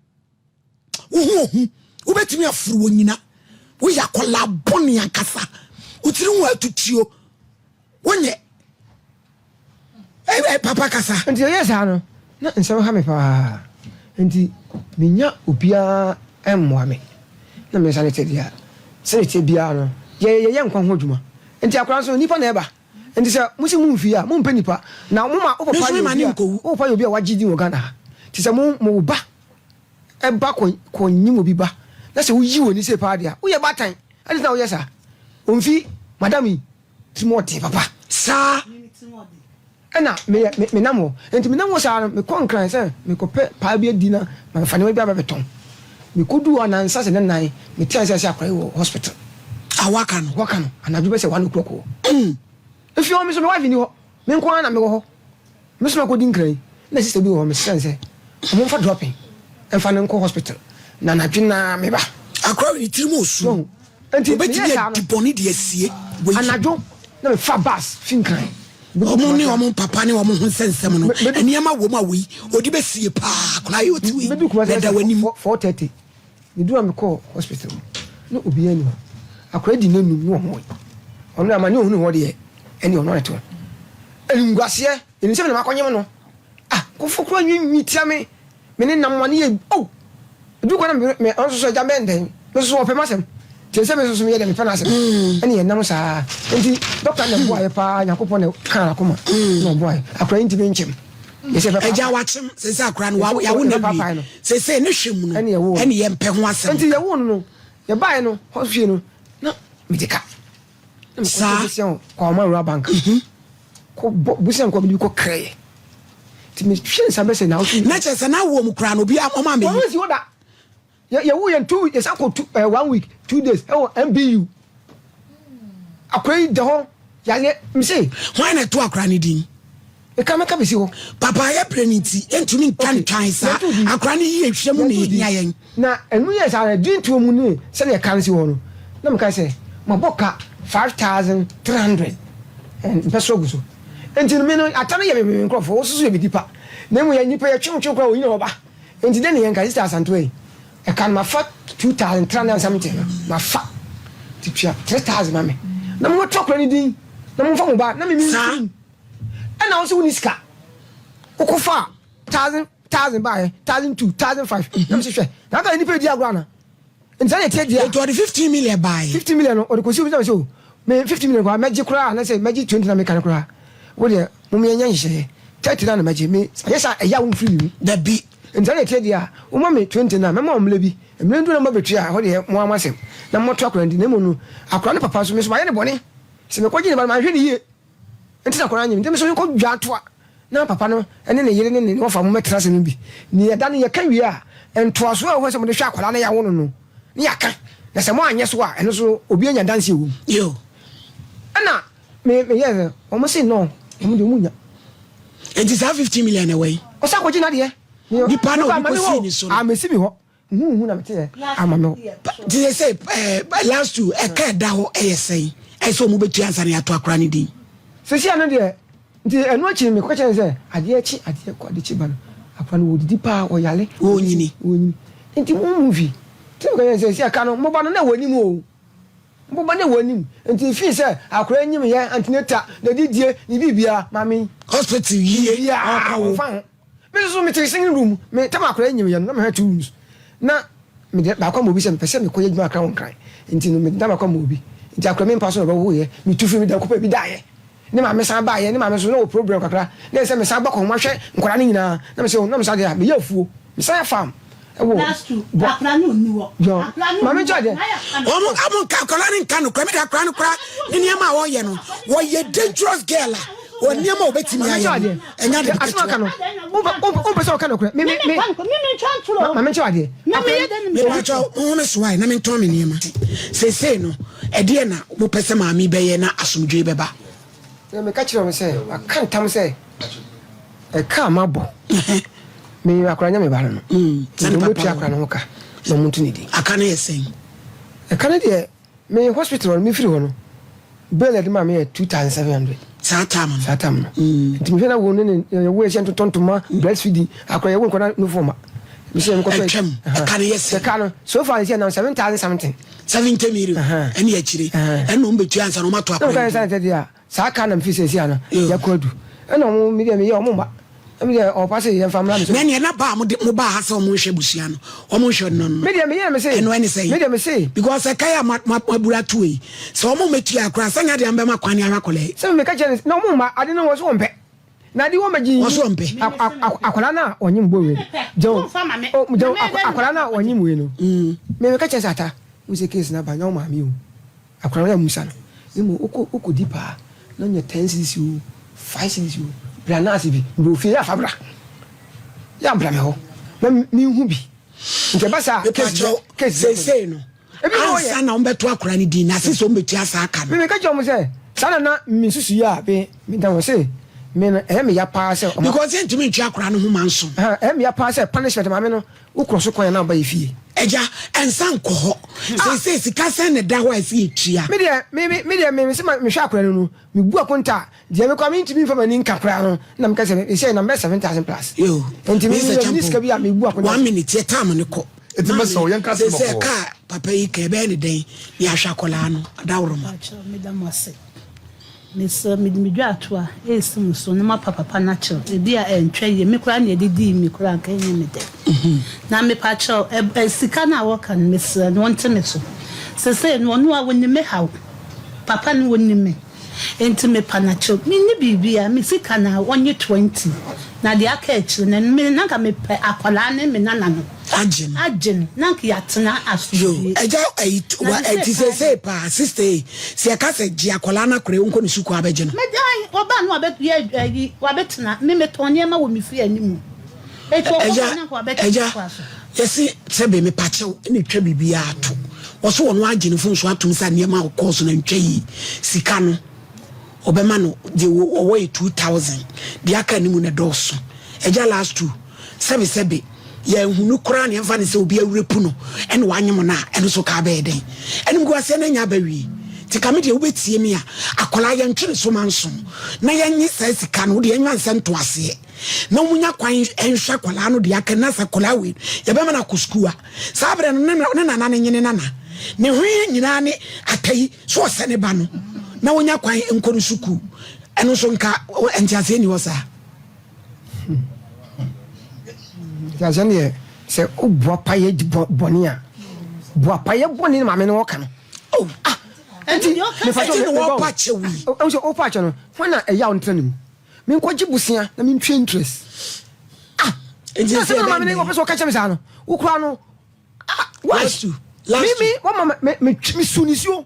Wo ho ohu. Wobɛtumi aforo wɔ nyina. Woyɛ akwadaa bɔne ankasa. Wo tiri ho atutuo. Wonyɛ. Hey, papa kasa. Nti ɛyɛɛ saa no, na nsɛm ha me paa. Nti mennya obiara mmoa me. Na me nsa no te deɛ, sɛdeɛ ɛteɛ biara no, yɛ yɛyɛ nkwa ho adwuma. Nti akwadaa nso, nnipa na ɛba. Nti sɛ mose momfie a, mompɛ nnipa. Na moma wo papa yɛ obi a, wo papa yɛ obi a wagye din wɔ Ghana ha. Nti sɛ mo, mo ba ba kɔ, kɔnyem obi ba, na sɛ woyi w'ani sei paa deɛ a, woyɛ baatan. Adɛn nti na woyɛ saa? Ɔmfi madam yi. Tirim ɔden papa saa. Ɛna meyɛ me menam hɔ. Nti menam hɔ saa no, mekɔ Nkran sɛ mekɔpɛ paa bi adi na mafa nneɛma bi aba bɛtɔn. Mekɔduu hɔ anansa sɛ nnanan, metee ase sɛ akwadaa yi wɔ hospital. A waka no? Waka no, anadwo bɛsɛ 1 o'clock hɔ. Efie hɔ me nso me wife nni hɔ, me nko ara na mewɔ hɔ. Me nso makɔdi Nkran yi, na sister bi wɔ hɔ, mesrɛ no sɛ wɔmfa dropping mfa no nkɔ hospital na anadwo no ara meba. Akwadaa wei ne tirim ɔsum. Wahu? Nti Obetumi meyɛɛ saa adi no, bɔne de asie wei. anadwo na mefa bus fi Nkran bɛdu Wɔn ne Kumasi. wɔn papa ne wɔn ho nsɛnsɛm no, Bɛdu nneɛma wɔ mu a wei ɔde bɛsie paa. Akwadaa yi ɔte wei Medu Kumasi na ɛda bɛsɛ w'anim. 4:30. Medu a mekɔɔ hospital no, na obiara nni hɔ. Akwadaa di nnanum na ɔhoe. Ɔno amane a ɔhunu hɔ deɛ, ɛnneɛ ɔno ara na ɛte hɔ. Animguaseɛ, ɛnim sɛ me na makɔnyem no. Ah, nkurɔfoɔ koraa nwiinwii tia me. Me ne nam ane yɛ oh! Edu kwan na me me ɔno nso so agya bɛn dɛn? Me nso so ɔpɛ m'asɛm. Nti ɛsɛ me nso so meyɛ dɛ mepɛ n'asɛm. Ɛne yɛn nam saa. Nti dɔkta na ɛboa yɛ paa Nyankopɔn na kaa n'akoma na ɔboa yɛ. Akora yi ntumi nkyem. Yɛsɛ yɛbɛpaapae. Agya wakyem sese akora no yawo na wie sese ne hwɛ mu no ɛne yɛwoo no. Ɛne yɛmpɛ ho asɛm. Nti yɛwoo no no yɛbaeɛ no hɔ fie no na mede ka. Na mekɔgye Saa. bosea wɔ Kwawoma Rural Bank. Kɔ bɔ bosea nkɔ mede bi kɔ krɛɛ. Nti mehwɛ nsa bɛsɛ na awotwe. Na kyerɛ sɛ na awoɔ mu koraa no obi a ɔma Wɔn meyi. nsi hɔ da. Yɛ yɛwo yɛn two weeks yɛsan kɔ two ɛɛ 1 week 2 days ɛwɔ MBU. Akora yi da hɔ yareɛ mese. Hwan na ɛto akora no din? Meka meka bɛsi hɔ. Papa yɛ berɛ no nti yɛntumi nka Okay, ntwan saa. yɛto din. Akora no yie hwɛ mu na Yɛto din. ɛhia yɛn. Na ɛno yɛ saa na din toɔ mu ne sɛdeɛ ɛka no si hɔ no na meka sɛ mabɔ ka 5300 mpɛ so agu so. Nti no me no ata no yɛ me me nkurɔfoɔ wo nso so yɛ me nipa na mmom yɛ nipa yɛtwe twe koraa ɔnyina ɔba. Nti dɛn ne yɛnka sister Asantewa yi ɛka no mafa 2300 and something no mafa nti tua 3000 ma me na mommɛto akora no din na momfa mo ba na me Saa. memfiri ɛna wo nso wonni sika wokɔfa thousand thousand baayɛ 1002 1005 na mese hwɛ na aka nipa di agorɔ ana nti sɛ yɛtie deɛ Nti ɔde 15 million baeɛ. 50 million no ɔde kɔsi obi sɛ mese o me 50 million koraa mɛgye koraa na sɛ mɛgye 20 na meka no koraa wo deɛ mom yɛnyɛ nhyehyɛeɛ 30 na na mɛgye me ɛnyɛ sɛ ɛyɛ a womfiri me mu Dabi. Nti sɛ yɛtie deɛ a woma me 20 na mɛma wo mmerɛ bi mmerɛ ndu na mobɛtua a ɛhɔ deɛ mo ara mo asɛm na mommɔto akora no din na mmom no akora no papa nso me nso mayɛ no bɔne sɛ mekɔgye ne ba no manhwɛ no yie nti na akora no anyem nti me nso menkɔ dwa toa. na papa no ne ne yere ne ne wɔfa mo mɛtena ase no bi. Ne yɛda no yɛka wie a, ntoasoɔ a ɛwɔ hɔ sɛ mode hwɛ akwadaa no a yɛawo no no, ne yɛaka. Na sɛ moanyɛ so a, ɛno nso obi anya adanseɛ wɔ mu. Yo. Ɛna me meyɛɛ sɛ, wɔn se no, wɔn deɛ wɔn nnya. Enti saa 15 million no ɛwɔ he? Ɔsan kɔgye n'adeɛ. Nipa no a obi kɔsii ne so no. Ammɛsi me hɔ. Huhuhu na mete ɛ ama me hɔ. Nti sɛ sɛ eh, last two ɛka ɛda hɔ ɛyɛ sɛn? Ɛsɛ wɔn bɛtua ansa na yɛato akora no din. Sesia no deɛ nti ɛno akyi no mekɔka kyerɛ no sɛ adeɛ kye adeɛ kɔ ade kye ba no akora no wɔdidi paa ɔyare Wɔnyini. wɔnyini nti mo mu fi nti meka kyerɛ no sɛ sesia ka no moba no na ɛwɔ anim o moba no ɛwɔ anim nti fii sɛ akora nyim yɛ antenatal na didie ne biribiara maame Hospital yie biribiara ɔkɔ wo. ɔmfa ho. Me nso so mete sitting room, me tam akwadaa yi nyim yɛ no, na mehwɛ two rooms. Na mede baako ama obi sɛ mepɛ sɛ mekɔyɛ adwuma kakra wɔ Nkran. Nti no mede dan baako ama obi. Nti akwadaa me mpa so na ɔbɛwoeɛ. Metu firi me dan kɔpɛ bi daeɛ. Ne maame san baeɛ, ne maame nso na ɔwɔ problem kakra. Na ɛsɛ sɛ mesan ba kɔhoma hwɛ nkwadaa no nyinaa. Na mesɛ oh, na mesan deɛ a meyɛ afuo. Mesan yɛ farm ɛwɔ Last two, bɔ. akwadaa no nni hɔ. Yɔ, Akwadaa no maame nni nkyɛ hɔ. adeɛ. Na ayɛ akwadaa no. Wɔn ɔmo nka akwadaa no nka nokorɛ, me de akwadaa no koraa ne nneɛma a ɔyɛ no, wɔyɛ dangerous girl a. Wɔ nneɛma a obetumi ayɛ no, ɛnyɛ ade ketewa. Wompɛ sɛ ɔka nokorɛ. Ma menkyɛ adeɛ. Mepakyɛw, mo ho me so ae na mentɔn me nneɛma. Seesei no, ɛdeɛn na mopɛ sɛ maame yi bɛyɛ na asomdwoe bɛba? Na meka kyerɛɛ wɔn sɛ, Maka ntam sɛ, ɛka a mabɔ, me akwadaa nyɛ me ba no no, nti wɔbɛtua akwadaa no ho ka na wɔnto ne din. Aka no yɛ sɛn? Ɛka no deɛ, Me hospital hɔ no, me firi hɔ no, bill a yɛde maa me yɛ 2700. Saa time no. Saa time no. Nti mehwɛ na wo ne ne yɛ wo ɛhyɛ ntotɔ ntoma, breastfeeding, akora yɛ wo nkɔ na nufoɔ ma. Me sɛ mekɔtɔ. Ɛtwam. Ɛka no yɛ sɛ. Ɛka no, so far sɛ nam 7000 something. 70 million. Ɛne akyire. Ɛna wɔn bɛtua ansa na wɔn ato akora. Ɛna wɔn ka sɛ Saa car na mefiri seesei a no yɛkɔ adu ɛna ɔmo medeɛ meyɛ ɔmo mma na medeɛ ɔpa se yɛmfa mmra me so. Na ɛneɛ na ba a mode mo baa ha sɛ ɔmo nhwɛ abusua no ɔmo nhwɛ no no Medeɛ meyɛ na mese ɛno ɛne sɛn? Medeɛ mese. Because ɛka yi a mo mo abura atuo yi sɛ ɔmo mmɛtua koraa sɛ nyɛ adeɛ a mobɛma kwan ne ahwɛ akwadaa yi. Sɛ meka kyerɛ no na ɔmo mma ade no wɔ so ɔmpɛ na ade wɔn bɛgye Wɔ so ɔmpɛ. Akwadaa no a ɔnyem bɔ wei no gyɛw gyɛw akwadaa no a ɔnyem wei no me meka kyerɛ sɛ ata wo sɛ case no aba nyɛ wo maame o. Akwadaa no ammisa no, na mmom wokɔ wokɔdi paa na ɔnya ten cedis o, five cedis o, bra nurse bi, mbrɛ ofie yɛ afa bra, yɛ abra me hɔ na menhu bi. Nti ɛba saa a, case Mepakyɛw, case bɛkɔ seesei no, Ebi na wɔyɛ. ansa na wɔbɛto akwadaa no din no, ase sɛ wɔbɛtua saa ka no. Me meka kyerɛ wɔn sɛ, saa na na me nsusuiɛ a me meda wɔn se, me no ɛyɛ me ya paa sɛ ɔma. Because yɛntumi ntwe akwadaa no ho manso. Ɛhã, ɛyɛ me ya paa sɛ punishment maame no Wo korɔ so kwan a na aba yɛ fie. Agya, nsa nkɔ hɔ. Seesei sika sɛn na ɛda hɔ a ɛsɛ yɛtua? Me deɛ, me, me, me deɛ, me, me se ma, mehwɛ akwadaa no no, me bu akonta a, deɛ me koraa mentumi mfa m'ani nka koraa no, na meka sɛ, me, sɛ na mɛyɛ 7,000 plus. Yo, Nti me, me, Mister me, menni sika Champon, bi a mebu akonta. one minute, yɛ time no kɔ. Enti mɛsrɛ wo, yɛnka asɛm Seesei bɔkɔɔ. ɛka a papa yi ka, ɛbɛyɛ ne dɛn na yɛahwɛ akwadaa no? Adaworoma. Pakyɛw, meda mo ase. Mesrɛ, mede me dwatoa resi mo so na moapa papa no akyɛw. Ebia ɛntwa yie, me koraa nea ɛde dii me koraa anka ɛnyɛ me dɛ. Na mepakyɛw, ɛ, ɛ, sika no a wɔka no, mesrɛ no ɔnte me so. Sesei no, ɔno ara onim me haw. Papa no, onim me. Enti mepa no akyɛw. Minni biribiara, me sika no ara, ɔnnye 20. Na deɛ aka akyire no, me na anka mepɛ akwadaa ne me nana no Agye no. agye no, na anka yɛatena Yo, asomdwoeɛ. agya ayi Na wa te sɛ ɛti paa seesei deɛ. paa sister yi, sɛ yɛka sɛ gye akwadaa no akora yi wonkɔ ne sukuu abɛgye no. Mɛgye ayi, ɔbaa no wabɛyɛ ayi, wabɛtena, me metɔn nneɛma wɔ me fie anim. Eti ɔkɔ Agya, hɔ na anka wabɛtena agya, toa so. yɛse sɛbe mepakyɛw na etwa biribiara to. Wɔse wɔn agye ne phone so atom sɛ nneɛma a ɔkɔɔ so no antwa yie. Sika no. Ɔbɛma no deɛ ɔwɔ yɛ 2000 deɛ aka ne mu no ɛdɔɔso. Agya last two sɛbe sɛbe yɛanhunu koraa na yɛmfa no sɛ obi awurepu no ɛna wanyem no a ɛno so kaa bɛyɛ dɛn? Animguaseɛ no anya aba wie nti ka me deɛ wobɛtie me a akwadaa yɛntwe ne so manso na yɛnye saa sika no wodeɛ yɛnwa nsɛ ntoaseɛ na wɔnya kwan nhwɛ akwadaa no deɛ aka na sɛ akwadaa wei yɛbɛma no akɔ sukuu a saa berɛ no ne nana no nye ne nana ne ho nyinaa ne atayi So ɔsɛ ne ba no na onya kwan nkɔ no sukuu? Ɛno nso nka nteaseɛ nni hɔ saa. Nteaseɛ no yɛ sɛ woboa payɛ bɔne a boa payɛ bɔne no maame no ɔka no. Oh, ah, nti mefa so meba o. Ɛhu sɛ wopa kyɛ no, hwan na ɛyaw no tena ne mu? Menkɔgye bosea na mentua interest. Ah, nti sɛ na maame no ɔpɛ sɛ ɔka kyɛ me saa no, wo koraa no. Ah, why? Last two. Last me, me, two. me, me, me, me, me su nisuo.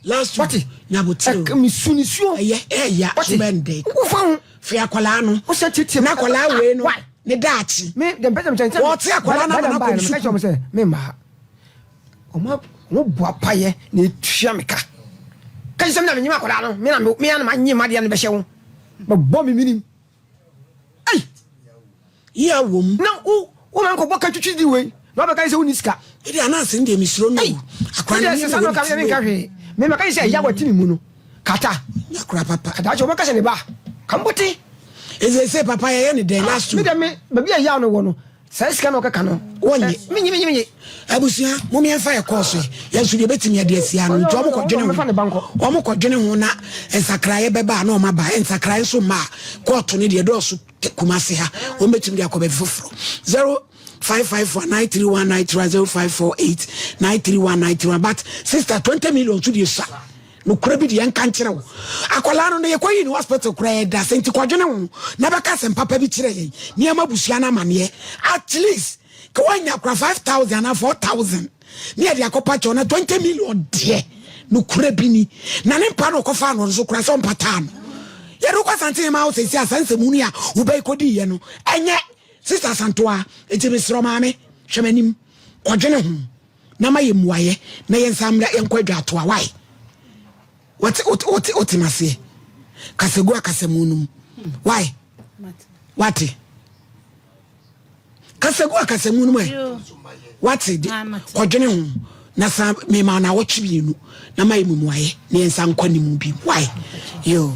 Last week. Wate? Nyabotere o. Ɛka me su nisuo. Ɛyɛ ɛya Wate? so bɛn dɛ. Wofa ho. Fi akwadaa no. Wosɛ tietie. Na akwadaa wei no. Why? Ne daakye. Me dem pɛsɛ mekyɛn sɛ. Wɔte akwadaa no ama no akɔ ne sukuu. Meka kyerɛ wɔn sɛ me mma ha. Wɔn wɔn bu apayɛ na etua me ka. Ka kyerɛ sɛ me na menyim akwadaa no. Me na me me na ma nye madeɛ no bɛhyɛ wo. Bɛbɔ me minim. Ei! Yia wom. Na wo wo ma nkɔbɔ ka twitwi di wei na wabɛka sɛ wonni sika. Ɛdi anaase no deɛ mesuro no. Akora no sɛ no ka me nka hwee. Me maka sɛ ɛya wati me mu no. Kata. Akora papa. Kata kyɛ wɔbɛka sɛ ne ba. Ka mbote. Ɛsɛ sɛ papa yɛyɛ ne dɛn last two. Me deɛ me baabi a ɛyaw no wɔ no saa sika na ɔkeka no. Wɔnyɛ. Menye menye menye. Abusua mom yɛmfa yɛ kɔɔso yi yɛn nso deɛ bɛtumi ɛde asi ano nti wɔn kɔdwene ho wɔn kɔdwene ho na nsakraeɛ bɛba a na wɔn aba nsakraeɛ nso mma a kɔɔto no deɛ dɔɔso Kumasi ha wɔn bɛtumi de akɔ baabi foforɔ 0554 931 931 0548 931 931 but sister 20 million nso deɛ sua nokorɛ bi deɛ nka nkyerɛ wo akwadaa no no yɛkɔyi ne hospital koraa yɛda sɛ nti kɔdwene ho na bɛka sɛm papa bi kyerɛ yɛn nneɛma abusua no amaneɛ at least Ka wanya kora 5000 anaa 4000 ne yɛde akɔpa kyɛw na 20 million deɛ nokorɛ bi ni na ne mpa no ɔkɔfaa no nso kora sɛ ɔmpataa no yɛde wokɔ asante ma wo sɛsi a saa nsɛmu no a wobɛyi kɔdiiɛ no ɛnyɛ sista Asantoa nti mesrɛ maame hwɛ m'anim kɔdwene ho na ma yɛ mmuayɛ na yɛnsa mmra yɛnkɔ adwa atoa wae wɔte wote wote maseɛ kasagu akasamu no mu wae wate Kasa gu akasamu no mu ɛ. Wate de kɔdwene ho na san mema na awɔtwe mmienu na ma yɛ mmuaeɛ na yɛnsa nkɔ ne mu bi. Why? Yo.